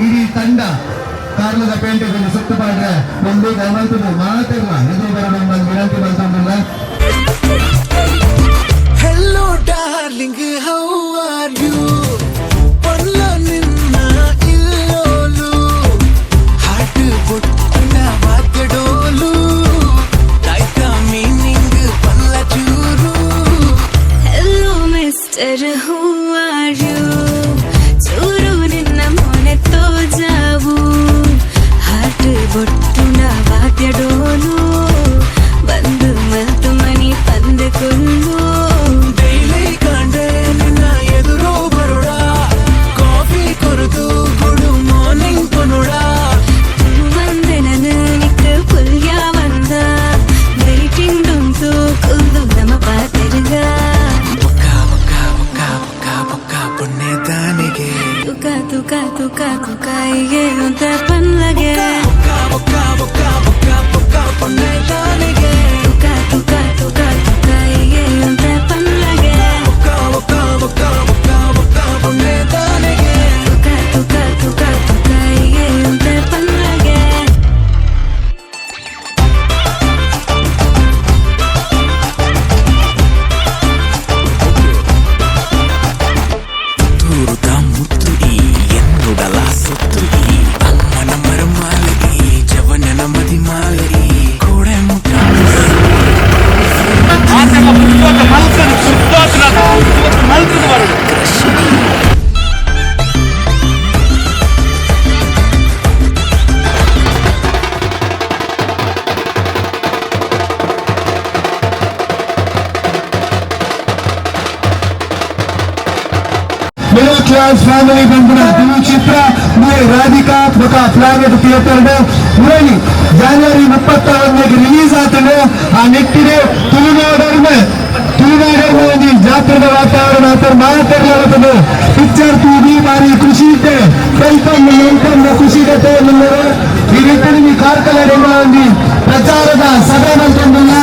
ಇಡೀ ತಂಡ ಕಾರ್ಲದ ಪೇಂಟೆಗೆ ಒಂದು ಸುತ್ತು ಪಾಡ್ರೆ ಒಂದು ಗಮನದ ಮಾತೆಲ್ಲ ಎದುರು ಬರಬೇಕು ವಿನಂತಿ ಮಲ್ತೊಂದುಲ್ಲ. Hello darling, how are you? ಪೊಲ್ಲ ನಿನ್ನ ಇಲ್ಲೋಲು ಹಾರ್ಟ್ ಬೊಟ್ಟುನ ವಾದ್ಯಡೋಲು ಲೈಕ್ ಮೀನಿಂಗ್ ಪಲ್ಲ ಚೂರು. Hello, mister, who are you? ಚೂರು ನಿನ್ನ ಮೊನೆ ತೋಜಾವು. ಹಾರ್ಟ್ ಬೊಟ್ಟುನ ವಾದ್ಯಡೋಲು ಬಂದು ಮಲ್ತು ಮನಿ ಪಂದ ಕೊಲ್ಲು. ಡೈಲಿ ಕಾಂಡೆ ನಿನ್ನ ಎದುರು ಬರುಡ, ಕಾಫಿ ಕೊರದು ಗುಡ್ ಮಾರ್ನಿಂಗ್ ಕೊನುಡ. ಬಂದೆನನು ನಿಕ್ ಪುಲ್ಯ ಬಂದ ವೇಟಿಂಗ್ ಉಂಟು ಕುಲ್ದು ನಮ್ಮ ಪಾತೆರ್ಗ. ಬೊಕ್ಕ ಬೊಕ್ಕ ಬೊಕ್ಕ ಬೊಕ್ಕ ಬೊಕ್ಕ ಪೊನ್ನೆ ದಾನಿಗೆ. ತುಕ ತುಕ ತುಕ ತುಕ ಇಗೆ ಉಂತ ಪನ್ಲಗೆ. ಬೊಕ್ಕ ಬೊಕ್ಕ ಬೊಕ್ಕ ಬೊಕ್ಕ ಬೊಕ್ಕ ಪೊನ್ನೆ ದಾನಿಗೆ. ತುಕ ತುಕ ತುಕ ತುಕ ಇಗೆ ಉಂತ ಪನ್ಲಗೆ. ಬೊಕ್ಕ ಬೊಕ್ಕ ಬೊಕ್ಕ ಬೊಕ್ಕ ಬೊಕ್ಕ ಪೊನ್ನೆ ದಾನಿಗೆ. ತುಕ ತುಕ ತುಕ ತುಕ ಇಗೆ ಉಂತ ಪನ್ಲಗೆ. ಪುತ್ತೂರುದ ಮುತ್ತು ಈ ಎನ್ನುಡಲ ಸೊತ್ತು ಈ ಅಮ್ಮನ ಮರಮಾಲೆ ಈ ಜವನನ ಮದಿಮಾಲೆ ಈ ಕೋಡೆ ಮುಟ್ಟ. ಮಿಡಲ್ ಕ್ಲಾಸ್ ಫ್ಯಾಮಿಲಿ ಬಂದಿನ ತುಳು ಚಿತ್ರ ರಾಧಿಕಾ ಬೊಕ ಪ್ಲಾನೆಟ್ ಥಿಯೇಟರ್ ಮುರಳಿ ಜನವರಿ 31ಕ್ಕೆ ರಿಲೀಸ್ ಆತಂಡು. ಆ ನಿಟ್ಟಿಗೆ ತುಳುನಾಡರ್ಮೆ ತುಳುನಾಡರ್ಮೆ ಒಂಜಿ ಜಾತ್ರೆದ ವಾತಾವರಣ ಆತ ಮಾತೆರ್ಲ ಪಿಕ್ಚರ್ ತೂದಿ ಬಾರಿ ಖುಷಿ ಇತ್ತೆ welcome welcome ಖುಷಿ ಇತ್ತೆ. ಈ ನಿಟ್ಟಿನಲ್ಲಿ ಕಾರ್ಕಳ ಒಂಜಿ ಪ್ರಚಾರದ ಸಭೆ ಮಲ್ತೊಂದುಲ್ಲ.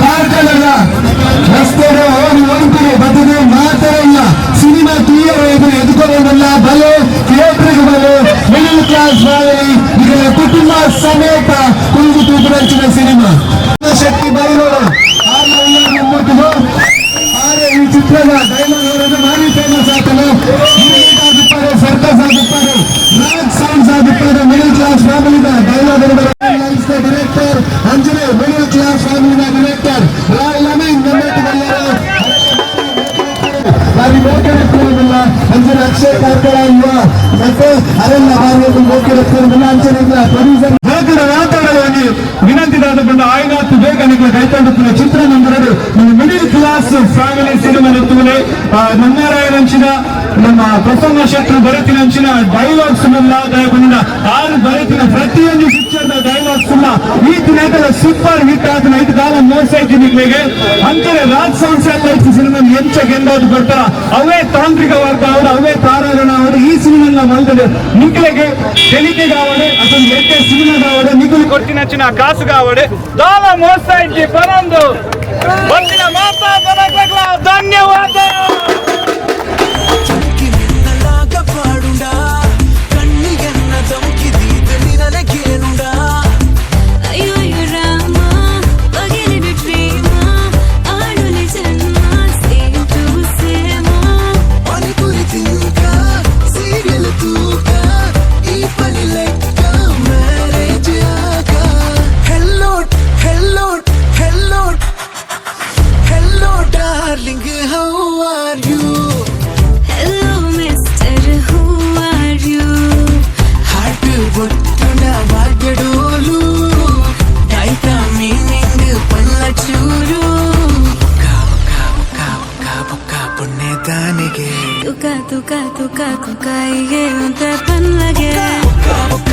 ಕಾರ್ಕಳದ ರಸ್ತೆಡ್ ಹೋಗಿ ಒಂಟಿಗೆ ಬತ್ತದು ಮಾತ್ರ ಇಲ್ಲ, ಸಿನಿಮಾ ತೂಯರೆ ಎದುಕೊಳ್ಳೋದಲ್ಲ. ಬಲೆ ಥಿಯೇಟರ್ಗೆ ಬಲೆ. ಮಿಡಲ್ ಕ್ಲಾಸ್ ಫ್ಯಾಮಿಲಿ ಈಗ ಕುಟುಂಬ ಸಮೇತ ಕುಂದು ತೂಪುನಂಚಿನ ಸಿನಿಮಾ. ಶೆಟ್ಟಿ ಬೈರೋಡು ಆರೆ ಈ ಚಿತ್ರದ ಡೈಲಾಗ್ ಅವರನ್ನು ಭಾರಿ ಫೇಮಸ್ ಆಗ್ತದೆ. ಆಗಿದ್ದಾರೆ, ಸರ್ಕಸ್ ಆಗಿದ್ದಾರೆ, ರಾಜ್ ಸೌಂಡ್ಸ್ ಆಗಿದ್ದಾರೆ. Middle class family dialogue director ಅಂಜನೆ middle class family director Rai Amin ನಮ್ಮೊಟ್ಟಿಗೆಲ್ಲರೂ ಬಾರಿ ಮೋಕೆಡುತ್ತಿರುವುದಿಲ್ಲ. ಅಂಜನ ಅಕ್ಷಯ್ ಕಾರ್ಕಳ ಇವ ಮತ್ತೆ ಅರೆಲ್ಲ ಬಾರಿ ಮೋಕೆಡುತ್ತಿರುವುದಿಲ್ಲ. ಅಂಚನೆ ಪ್ರೊಡ್ಯೂಸರ್ ಬೇಗದ ವಾತಾವರಣವಾಗಿ ವಿನಂತಿ ದಾದಕೊಂಡು ಆಯ್ನಾಥ್ ಬೇಗ ನಿಮಗೆ ಕೈತಂಡುತ್ತಿನ ಚಿತ್ರ ನಂಬರಡು ಮಿಡಿಲ್ ಕ್ಲಾಸ್ ಫ್ಯಾಮಿಲಿ ಸಿನಿಮಾ ನಿಂತುಲೆ ನನ್ನಾರಾಯಣಂಚಿನ ನಮ್ಮ ಪ್ರಸನ್ನ ಶೆಟ್ಟರು ಬರೆತಿನಂಚಿನ ಡೈಲಾಗ್ಸ್ ದಯಪಂಡ ಆರು ಬರೆತಿನ ಪ್ರತಿಯೊಂದು ಪಿಕ್ಚರ್ ಡೈಲಾಗ್ಸ್ ಈ ದಿನಗಳ ಸೂಪರ್ ಹಿಟ್ ಆದ ಐದು ಕಾಲ ಮೋಸ ಐತಿ ನಿಮಗೆ. ಅಂತಾರೆ ರಾಜ್ ಸೌಂಡ್ಸ್ ಎಲ್ಲ ಸಿನಿಮಾ ಎಂಚ ಗೆಂದಾದ್ರು ಬರ್ತಾರ, ಅವೇ ತಾಂತ್ರಿಕ ವರ್ಗ ಅವರು, ಅವೇ ತಾರಾಗಣ ಅವರು ಈ ಸಿನಿಮಾ ಮಲ್ತದೆ. ನಿಕ್ಲೆಗೆ ತೆಲಿಕೆಗಾವಡೆ ಅಥವಾ ಎಟ್ಟೆ ಸಿನಿಮಾಗಾವಡೆ ನಿಗುಲು ಕೊಟ್ಟಿನಂಚಿನ ಕಾಸುಗಾವಡೆ ದಾಲ ಮೋಸ ಇಜ್ಜಿ ಪನೊಂದು ಬತ್ತಿನ ಮಾತಾ ಜನಕ್ಲೆಗ್ಲ ಧನ್ಯವಾದ. ಚುಕ್ಕಿ ಮಿನ್ನಲಾಗ ಪಾಡುಂಡ ಕಣ್ಣಿಗೆನ್ನ ಧಮಕಿ ದೀದ ನಿನಗೇನುಂಡ. ಅಯ್ಯೋ ಅಯ್ಯೋ ರಾಮ, ಪಗೆಲಿನ ಡ್ರೀಮ ಆಡುಲಿ ಜನ್ಮ ಸೇಮ್ ಟು ಸೇಮ. ಪಾನಿಪುರಿ ತಿಂಕ ಸೀರಿಯಲ್ ತೂಕ ಈ ಪನಿ ಲೆಕ್ಕ ಮ್ಯಾರೇಜ್ ಆಗ. Hello hello hello hello darling, how are you? Hello mister, who are you? Heart ಬೊಟ್ಟುನ ವಾದ್ಯಡೋಲು ಟೈಟ ಮೀನಿಂಗ್ ಪಲ್ಲ ಚೂರು ಬೊಕ್ಕ ಬೊಕ್ಕ ಬೊಕ್ಕ ಬೊಕ್ಕ ಬೊಕ್ಕ ಪೊನ್ನೆ ದಾನಿಗೆ. ತುಕ ತುಕ ತುಕ ತುಕ ಇಗೆ ಉಂತ ಪನ್ಲಗೆ. ಬೊಕ್ಕ.